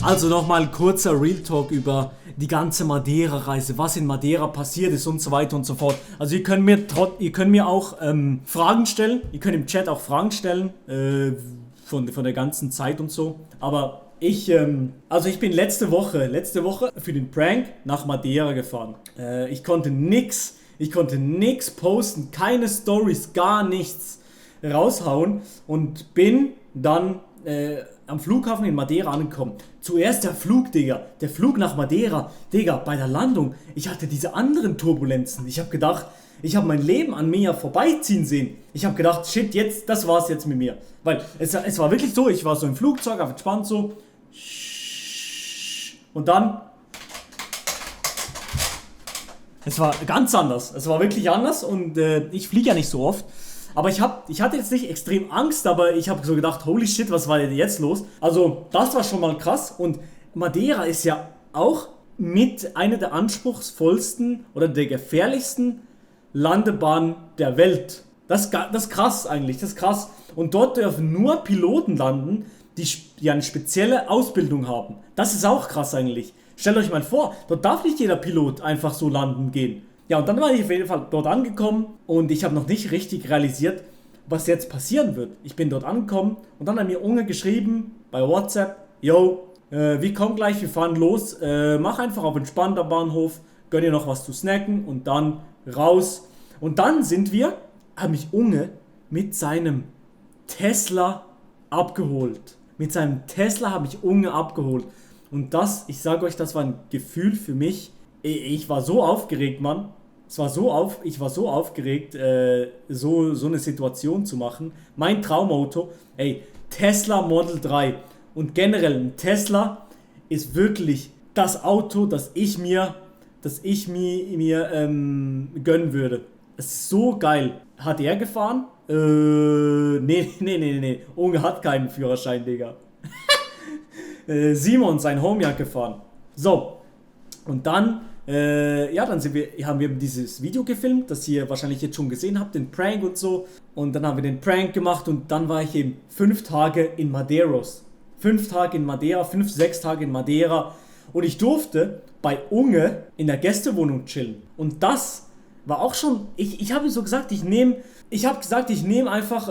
Also nochmal ein kurzer Real Talk über die ganze Madeira-Reise, was in Madeira passiert ist und so weiter und so fort. Also ihr könnt mir auch Fragen stellen, ihr könnt im Chat auch Fragen stellen von der ganzen Zeit und so. Aber ich bin letzte Woche für den Prank nach Madeira gefahren. Ich konnte nix posten, keine Stories, gar nichts raushauen und bin dann am Flughafen in Madeira angekommen. Zuerst der Flug, Digga. Der Flug nach Madeira. Digga, bei der Landung, ich hatte diese anderen Turbulenzen. Ich habe gedacht, ich habe mein Leben an mir vorbeiziehen sehen. Ich habe gedacht, shit, jetzt, das war's jetzt mit mir. Weil es war wirklich so, ich war so im Flugzeug, auf entspannt so. Und dann... Es war ganz anders. Es war wirklich anders und ich fliege ja nicht so oft. Aber ich hatte jetzt nicht extrem Angst, aber ich habe so gedacht, holy shit, was war denn jetzt los? Also das war schon mal krass und Madeira ist ja auch mit einer der anspruchsvollsten oder der gefährlichsten Landebahnen der Welt. Das ist krass eigentlich, das ist krass. Und dort dürfen nur Piloten landen, die eine spezielle Ausbildung haben. Das ist auch krass eigentlich. Stellt euch mal vor, dort darf nicht jeder Pilot einfach so landen gehen. Ja, und dann war ich auf jeden Fall dort angekommen und ich habe noch nicht richtig realisiert, was jetzt passieren wird. Ich bin dort angekommen und dann hat mir Unge geschrieben bei WhatsApp, yo, wir kommen gleich, wir fahren los, mach einfach auf entspannter Bahnhof, gönn dir noch was zu snacken und dann raus. Und dann hat mich Unge mit seinem Tesla abgeholt. Mit seinem Tesla habe ich Unge abgeholt. Und das, ich sage euch, das war ein Gefühl für mich. Ich war so aufgeregt, Mann. Ich war so aufgeregt, so eine Situation zu machen. Mein Traumauto, Tesla Model 3. Und generell, ein Tesla ist wirklich das Auto, das ich mir gönnen würde. Es ist so geil. Hat er gefahren? Nee. Unge hat keinen Führerschein, Digga. Simon, sein Homie, hat gefahren. So. Und dann, haben wir dieses Video gefilmt, das ihr wahrscheinlich jetzt schon gesehen habt, den Prank und so. Und dann haben wir den Prank gemacht und dann war ich eben 5 Tage in Madeiros. 5 Tage in Madeira, 6 Tage in Madeira. Und ich durfte bei Unge in der Gästewohnung chillen. Und das war auch schon, ich habe so gesagt, ich nehme einfach,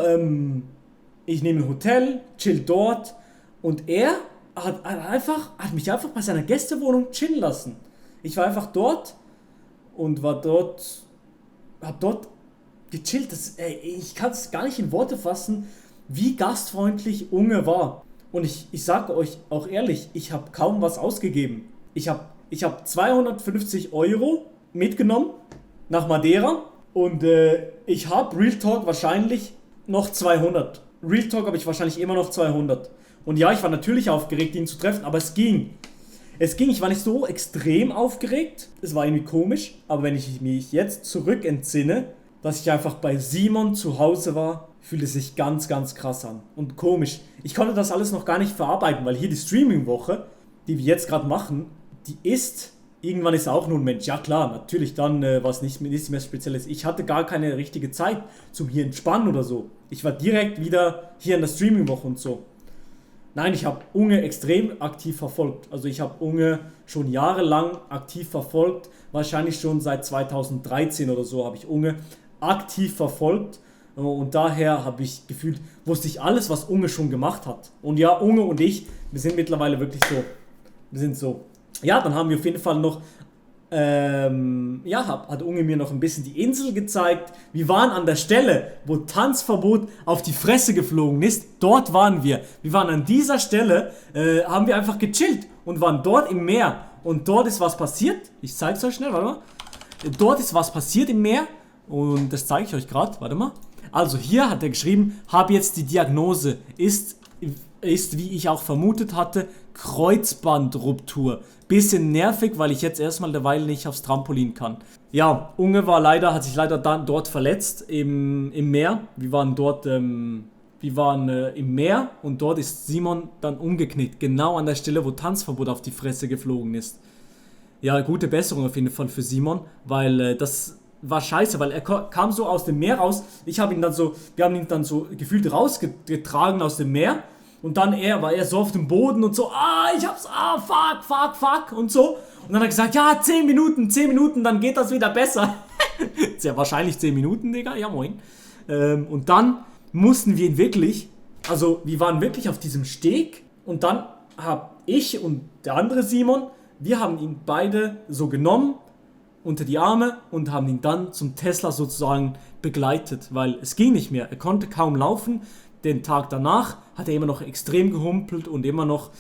ich nehme ein Hotel, chill dort. Und er hat mich einfach bei seiner Gästewohnung chillen lassen. Ich war einfach dort und hab dort gechillt. Ich kann es gar nicht in Worte fassen, wie gastfreundlich Unge war. Und ich sage euch auch ehrlich, ich habe kaum was ausgegeben. Ich hab 250 Euro mitgenommen nach Madeira und ich habe Real Talk wahrscheinlich noch 200. Real Talk habe ich wahrscheinlich immer noch 200. Und ja, ich war natürlich aufgeregt, ihn zu treffen, aber es ging. Ich war nicht so extrem aufgeregt, es war irgendwie komisch, aber wenn ich mich jetzt zurück entsinne, dass ich einfach bei Simon zu Hause war, fühlt es sich ganz, ganz krass an und komisch. Ich konnte das alles noch gar nicht verarbeiten, weil hier die Streaming-Woche, die wir jetzt gerade machen, irgendwann ist auch nur ein Mensch. Ja klar, natürlich dann was nicht mehr Spezielles. Ich hatte gar keine richtige Zeit zum hier entspannen oder so. Ich war direkt wieder hier in der Streaming-Woche und so. Nein, ich habe Unge extrem aktiv verfolgt. Also ich habe Unge schon jahrelang aktiv verfolgt. Wahrscheinlich schon seit 2013 oder so habe ich Unge aktiv verfolgt. Und daher habe ich gefühlt, wusste ich alles, was Unge schon gemacht hat. Und ja, Unge und ich, wir sind mittlerweile wirklich so. Wir sind so. Ja, dann haben wir auf jeden Fall noch, hat Unge mir noch ein bisschen die Insel gezeigt. Wir waren an der Stelle, wo Tanzverbot auf die Fresse geflogen ist. Dort waren wir. Wir waren an dieser Stelle, haben wir einfach gechillt und waren dort im Meer. Und dort ist was passiert. Ich zeige es euch schnell, warte mal. Dort ist was passiert im Meer. Und das zeige ich euch gerade, warte mal. Also hier hat er geschrieben, habe jetzt die Diagnose, ist wie ich auch vermutet hatte, Kreuzbandruptur. Bisschen nervig, weil ich jetzt erstmal derweil nicht aufs Trampolin kann. Ja, Unge hat sich leider dann dort verletzt im Meer. Wir waren dort im Meer und dort ist Simon dann umgeknickt. Genau an der Stelle, wo Tanzverbot auf die Fresse geflogen ist. Ja, gute Besserung auf jeden Fall für Simon, weil das war scheiße, weil er kam so aus dem Meer raus. Wir haben ihn dann so gefühlt rausgetragen aus dem Meer. Und dann war er so auf dem Boden und so, ich hab's, fuck und so. Und dann hat er gesagt, ja, 10 Minuten, dann geht das wieder besser. Sehr wahrscheinlich 10 Minuten, Digga, ja moin. Und dann mussten wir ihn wirklich, also wir waren wirklich auf diesem Steg und dann habe ich und der andere Simon, wir haben ihn beide so genommen unter die Arme und haben ihn dann zum Tesla sozusagen begleitet, weil es ging nicht mehr. Er konnte kaum laufen. Den Tag danach hat er immer noch extrem gehumpelt und immer noch,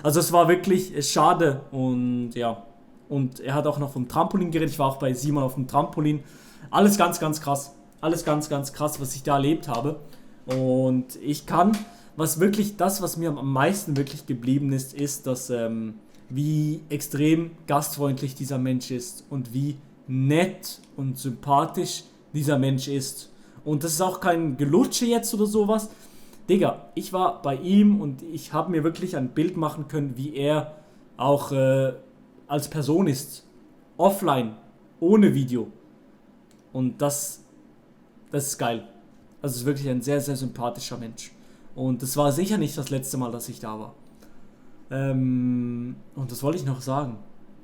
also es war wirklich schade und ja. Und er hat auch noch vom Trampolin geredet. Ich war auch bei Simon auf dem Trampolin. Alles ganz, ganz krass. Alles ganz, ganz krass, was ich da erlebt habe. Und ich kann, was mir am meisten wirklich geblieben ist, dass wie extrem gastfreundlich dieser Mensch ist und wie nett und sympathisch dieser Mensch ist. Und das ist auch kein Gelutsche jetzt oder sowas. Digga, ich war bei ihm und ich habe mir wirklich ein Bild machen können, wie er auch als Person ist. Offline, ohne Video. Und das ist geil. Also es ist wirklich ein sehr, sehr sympathischer Mensch. Und das war sicher nicht das letzte Mal, dass ich da war. Und das wollte ich noch sagen.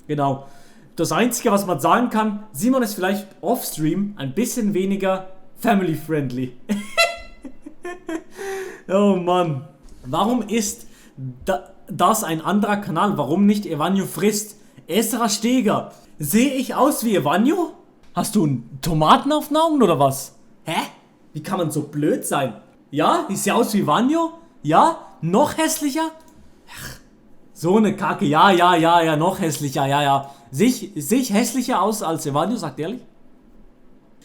Genau. Das Einzige, was man sagen kann, Simon ist vielleicht off-stream ein bisschen weniger family-friendly. Oh Mann. Warum ist das ein anderer Kanal? Warum nicht Evanio frisst? Esra Steger. Sehe ich aus wie Evanio? Hast du Tomaten auf den Augen oder was? Hä? Wie kann man so blöd sein? Ja? Ich sehe aus wie Evanio? Ja? Noch hässlicher? Ach, so eine Kacke. Ja, noch hässlicher. Ja. Sehe ich hässlicher aus als Evanio? Sagt ehrlich?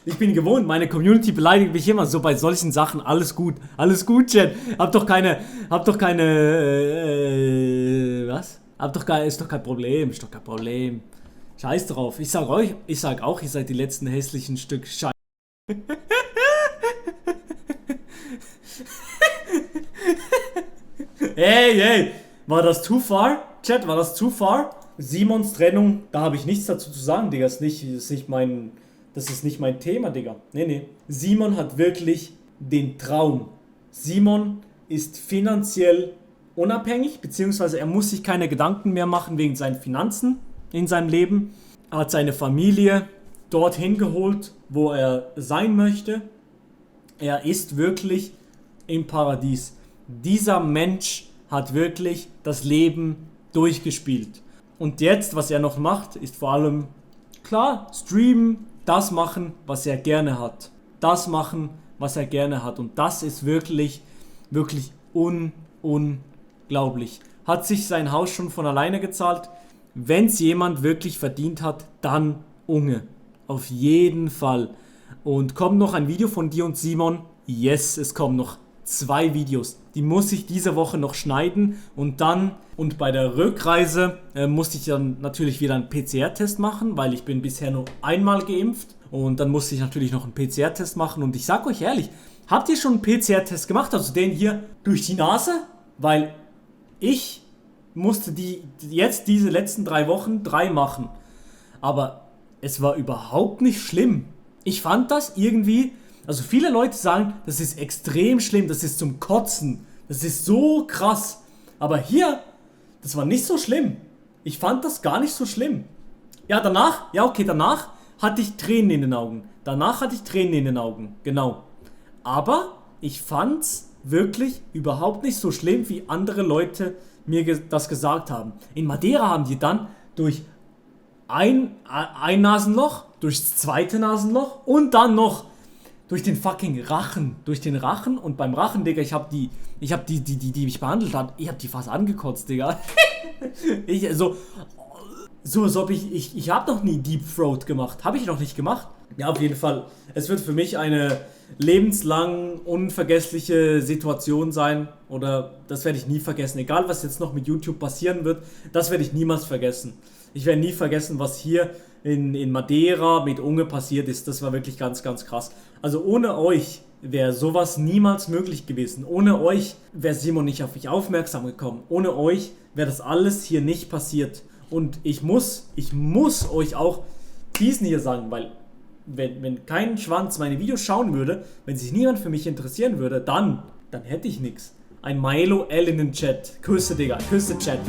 Ich bin gewohnt, meine Community beleidigt mich immer so bei solchen Sachen. Alles gut, Chat. Ist doch kein Problem. Scheiß drauf. Ich sag auch, ihr seid die letzten hässlichen Stück Scheiße. Hey, war das too far? Chat, war das too far? Simons Trennung, da habe ich nichts dazu zu sagen, Digga. Das ist nicht mein Thema, Digga. Nee. Simon hat wirklich den Traum. Simon ist finanziell unabhängig, beziehungsweise er muss sich keine Gedanken mehr machen wegen seinen Finanzen in seinem Leben. Er hat seine Familie dorthin geholt, wo er sein möchte. Er ist wirklich im Paradies. Dieser Mensch hat wirklich das Leben durchgespielt. Und jetzt, was er noch macht, ist vor allem, klar, streamen, das machen, was er gerne hat. Und das ist wirklich, wirklich unglaublich. Hat sich sein Haus schon von alleine gezahlt. Wenn es jemand wirklich verdient hat, dann Unge. Auf jeden Fall. Und kommt noch ein Video von dir und Simon? Yes, es kommen noch 2 Videos. Die muss ich diese Woche noch schneiden und bei der Rückreise musste ich dann natürlich wieder einen PCR-Test machen, weil ich bin bisher nur einmal geimpft und dann musste ich natürlich noch einen PCR-Test machen und ich sag euch ehrlich, habt ihr schon einen PCR-Test gemacht, also den hier durch die Nase? Weil ich musste diese letzten 3 Wochen 3 machen, aber es war überhaupt nicht schlimm. Ich fand das irgendwie, also viele Leute sagen, das ist extrem schlimm, das ist zum Kotzen, das ist so krass. Aber hier, das war nicht so schlimm. Ich fand das gar nicht so schlimm. Ja, danach hatte ich Tränen in den Augen. Genau. Aber ich fand's wirklich überhaupt nicht so schlimm, wie andere Leute mir das gesagt haben. In Madeira haben die dann durch ein Nasenloch, durchs zweite Nasenloch und dann noch durch den fucking Rachen. Durch den Rachen und beim Rachen, Digga, ich hab die mich behandelt hat, ich hab die fast angekotzt, Digga. Ich hab noch nie Deep Throat gemacht. Habe ich noch nicht gemacht. Ja, auf jeden Fall. Es wird für mich eine lebenslang unvergessliche Situation sein. Oder das werde ich nie vergessen. Egal, was jetzt noch mit YouTube passieren wird, das werde ich niemals vergessen. Ich werde nie vergessen, was hier in Madeira mit Unge passiert ist. Das war wirklich ganz, ganz krass. Also ohne euch wäre sowas niemals möglich gewesen. Ohne euch wäre Simon nicht auf mich aufmerksam gekommen. Ohne euch wäre das alles hier nicht passiert. Und ich muss euch auch diesen hier sagen, weil wenn kein Schwanz meine Videos schauen würde, wenn sich niemand für mich interessieren würde, dann hätte ich nichts. ein Milo L in den Chat. Küsse, Digga. Küsse, Chat.